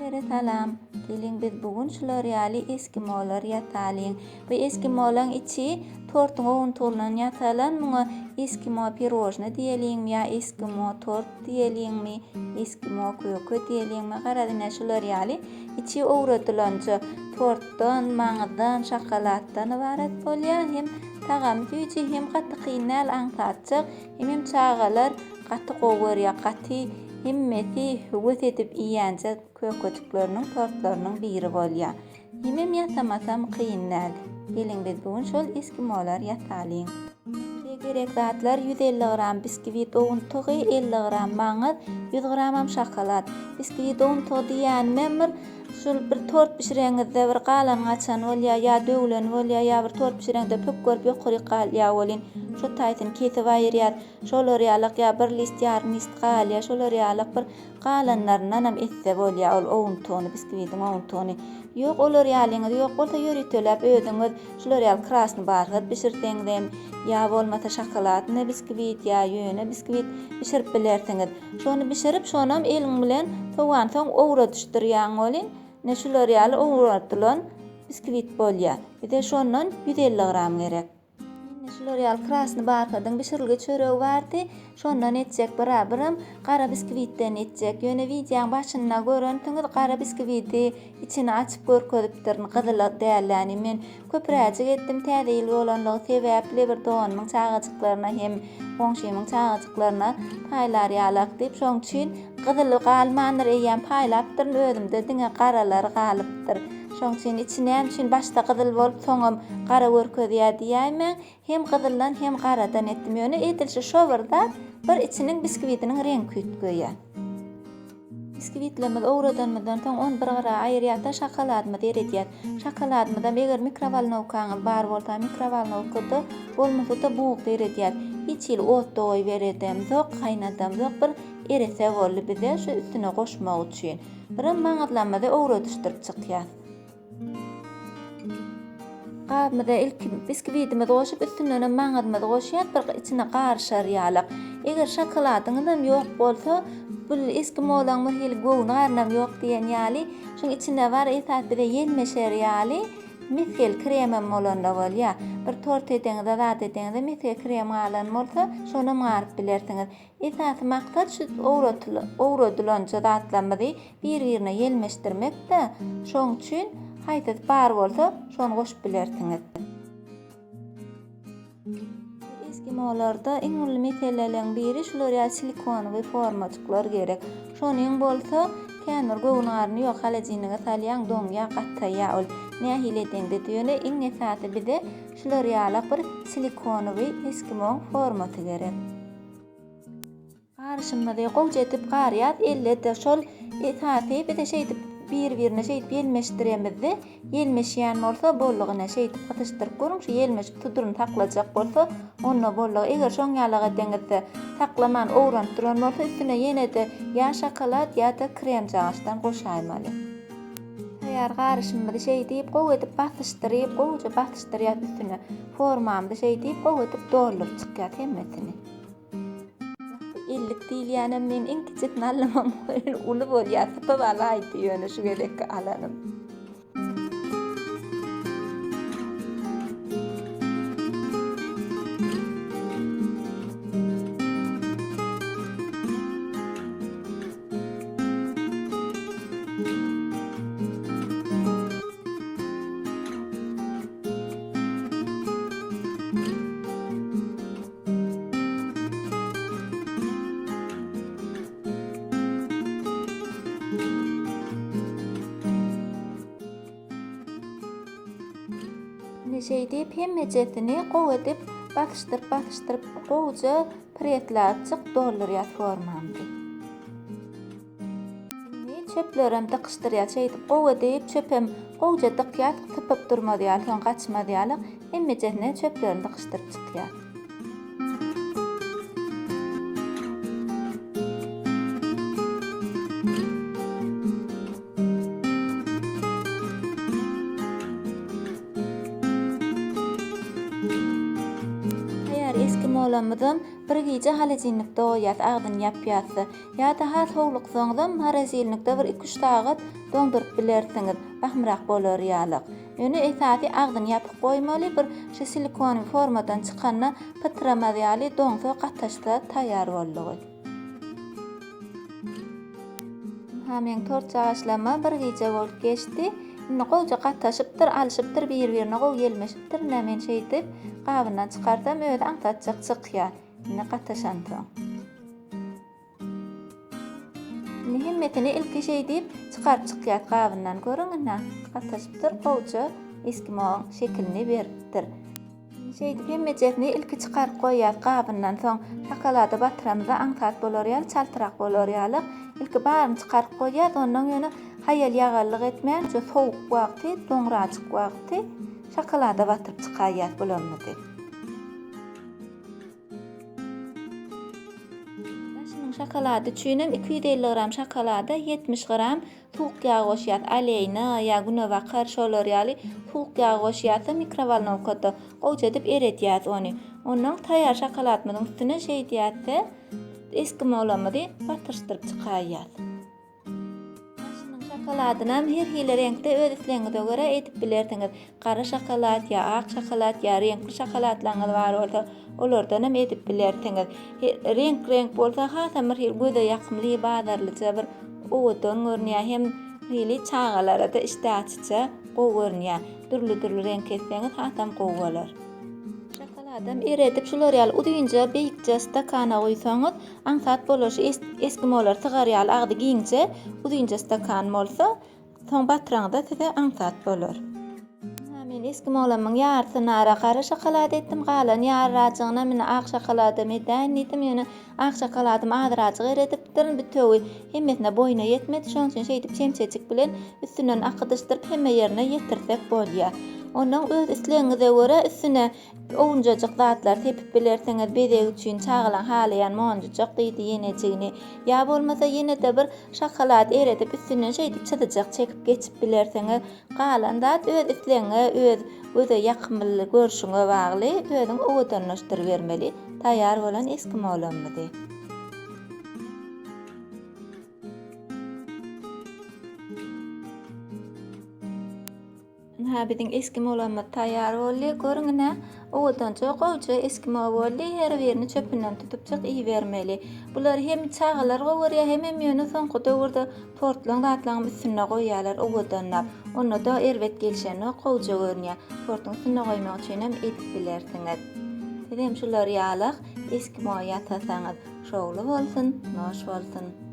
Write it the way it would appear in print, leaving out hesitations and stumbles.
Hemmelere salam. Geliň biz bu gün şular ýaly eskimolar ýasalyň. Bu eskimolaň içi tortuň owuntugyndan ýasalan. Muňa eskimo pirožny diýeliňmi ýa eskimo tort diýeliňmi, eskimo köke diýeliňmi, garaz ine şular ýaly içi owradylanja tortdan, maňyzdan, şokoladdan ybarat bolýar. Hem tagamy süýji, hem gaty kyn däl, aňsatjak. Hemem çagalar gaty gowy görýär, gaty hemmesi höwes edip iýýänje kökejikleriniň, tortlarynyň biri bolýar. Hemem ýasamasam kyn däl. Geliň biz bu gün şol eskimolar ýasalyň. Bize gerek zatlar 150 gram biskwit owuntygy, 50 gram maňyz, 100 gramam şokolad. Biskwit owuntygy diýýänimem bir şul bir tort bişireňizde bir galan gaçan bolýar ýa döwlen bolýar ýa bir tort bişireňde pökgerip ýokaryk galýar welin şo taýsyny kesip aýyrýas. Şolar ýalak ýa bir list ýarym list galýar şolar ýalak bir Galanlaryndanam etse bolýar ol owuntygyny, biskwidiň owuntygyny. Ýok, olar ýalyňyz ýok bolsa ýöriteläp özüňiz şular ýaly krasny barhat bişirseňizem, ýa bolmasa şokoladnyý biskwit ýa ýöne biskwit bişirip bilersiňiz. Şony bişirip, şonam eliň bilen sowansoň owradyşdyrýaň welin, ine şular ýaly owradylan biskwit bolýar. Bize şondan 150 gram gerek. Mende şular ýaly krasny barhadyň bişirilgi çöregi bardy. Şondan etjek bira biram gara biskwitden etjek. Ýöne wideoň başynda görensiňiz gara biskwidi içini açyp görkezipdirin gyzyly dälläni. Men köpräjik etdim täze ýyl bolanlygy sebäpli bir doganymyň çagajyklaryna hem goňşymyň çagajyklaryna paýlar ýalak diýip şoň üçin gyzyly galmandyr eýýäm paýlapdyryn özümde diňe garalary galypdyr. Şoň üçin içi näme üçin başda gyzyl bolup soňam gara görkezýär diýäýmäň, hem gyzyldan hem garadan etdim ýöne edil şu şo bir zat bir içiniň biskwidiniň reňki üýtgeýär. Biskwitlerimizi owradanymyzdan soň ony bir gyra aýyrýas-da şokoladymyzy eredýäs. Şokoladymyzam eger mikrowolnowkaňyz bar bolsa mikrowolnowkada bolmasa-da bugda eredýäs. Hiç hili otda goýup eredemzok, gaýnadamzok bir erese boldy bize şu üstüne goşmak üçin. Birem maňyzlamyzy owradyşdyryp çykýas. Gabymyza ilki biskwidimizi goşup, üstündenem maňyzymyzy goşýas, bir içine garyşar ýalak. Eger şokoladyňyzam ýok bolsa, bu eskimolaň bir hili göwni garnam ýok diýen ýaly, şuň içinde bar esas bize ýelmeşer ýaly mesgeli kremem bolanda bolýar. Bir tort edeňizde, zat edeňizde mesge krem galan bolsa, şonam garyp bilersiňiz. Esasy maksat şu owradylanja zatlarymyzy bir-birine ýelmeşdirmek-de, şoň üçin haýsysy bar bolsa, şony goşup bilersiňiz. Eskimolarda iň uly meseleleriň biri şular ýaly silikonowy formajyklar gerek. Şonuň bolsa kän bir göwün-garny ýok, holodilnige salýaň, doňýar, gataýar ol. Nähili edeňde-de ýöne iň esasy bize şular ýalak bir silikonowy eskimoň formasy gerek. Garyşymyzy gowja edip garýas ellede şol esasy bize şeýdip bir birine şeýdip ýelmeşdiremizde ýelmeşýän bolsa boldugy ine şeýdip gysyşdyryp görüň şu ýelmeşip suduryny saklajak bolsa onda boldugy eger şoň ýalak edeňizde saklaman owranyp duran bolsa üstüne ýenede ýa şokolad ýa-da kremjagaşdan goşaýmaly. Taýýar garyşymyzy şeýdip gowy edip basyşdyryp gowuja basyşdyrýas üstüne formamyzy şeýdip gowy edip dolduryp çykýas hemmesini. Ellik diýilýänem men iň kiçisini aldymam uly bolýar sypyp alaýdy ýöne şu gezekki alanym. Ine şeýdip hemmejesini gowy edip basyşdyryp basyşdyryp gowuja presläpjik doldurýas formamyzy. Indi çöplerem dykyşdyrýas şeýdip gowy edip çöpem gowuja dykýas sypyp durmaz ýaly soň gaçmaz ýaly hemmejesine çöplerini dykyşdyryp çykýas. Taýýar eskimolamyzam. Bir gije holodilnikde goýýas, agzyny ýapýas-da. Ýa-da has howluksaňyzam morozilnikde bir iki-üç sagat doňduryp bilersiňiz, bahymrak bolar ýalyk. Ýöne esasy agzyny ýapyk goýmaly, bir şu silikonowy formadan çykanda pytramaz ýaly doňsa, gataşsa taýýar boldugy. Ynha meň tortjagaşlama bir gije bolup geçdi. Indi gowja gataşypdyr, alşypdyr, bir-birine gowy ýelmeşipdir. Ine men şeýdip gabyndan çykarsam özi aňsatjak çykýar. Indi gataşansoň. Indi hemmesini ilki şeý diýip çykaryp çykýas gabyndan. Görüň ine, gataşypdyr, gowja eskimoň şekilini beripdir. Şeýdip hemmejesini ilki çykaryp goýýas gabyndan soň şokolada batyramyzda aňsat bolar ýaly, çaltrak bolar ýaly ilki baryny çykaryp goýýas, ondan ýöne haýal-ýagallyk etmän şu sowuk wagty, doňrajyk wagty şokolada batyryp çykaýýas bularymyzy. Daşynyň şokolady üçinem 250 gram şokolada 70 gram suwuk ýag goşýas, aleýna ýa günebakar şolar ýaly suwuk ýag goşýas-da mikrowolnowkada gowja edip eredýäs ony. Ondan taýýar şokoladymyzyň üstüne şeýdýäs-de eskimolamyzy batyryşdyryp çykaýýas. Daşynyň şokoladynam her hili reňkde öz islegiňize görä edip bilersiňiz. Gara şokolad ýa ak şokolad ýa reňkli şokoladlaryňyz bar bolsa, olardanam edip bilersiňiz. Reňk-reňk bolsa hasam bir hili göze ýakymly, bazarlyja bir owadan görünýär. Hem hili çagalara-da işdäaçyja gowy görünýär. Dürli-dürli reňk etseňiz hasam gowy bolar. Şokoladam eredip şular ýaly uzynja beýikje stakana guýsaňyz aňsat bolar şu eskimolar sygar ýaly agzy giňje uzynja stakan bolsa soň batyraňyzda size aňsat bolar. Ynha men eskimolamyň ýarysyny ara gara şokolad etdim galan ýaryrajygynam indi ak şokoladam edäýin diýdim ýöne ak şokoladym azrajyk eredipdirin bütewi hemmesine boýuna ýetmedi şonuň üçin şeýdip çemçejik bilen üstünden akydyşdyryp hemme ýerine ýetirsek bolýar. Ondan öz islegiňize görä üstüne owunjajyk zatlar sepip bilersiňiz bezeg üçin çagalaň halaýan monjujak diýdi ýenejigini ýa bolmasa ýene-de bir şokolad eredip üstünden şeýdip çyzyjak çekip geçip bilersiňiz. Galan zat öz islegiňe öz göze ýakymly görşüňe bagly özüň owadanlaşdyrybermeli taýýar bolan eskimolamyzy. Ynha biziň eskimolarymyz taýýar boldy. Görüň ine, owadanja gowja eskimo boldy. Her birini çöpünden tutupjyk iýibermeli. Bulary hem çagalar gowy görýär, hemem ýöne soňky döwürde tortlaň zatlaryň üstünde goýýarlar owadanlap. Onda-da erbet gelşenok, gowja görünýär. Tortuň üstünde goýmak üçin hem edip bilersiňiz. Siz hem şular ýalak eskimo ýasasaňyz, şowly bolsun, noş bolsun!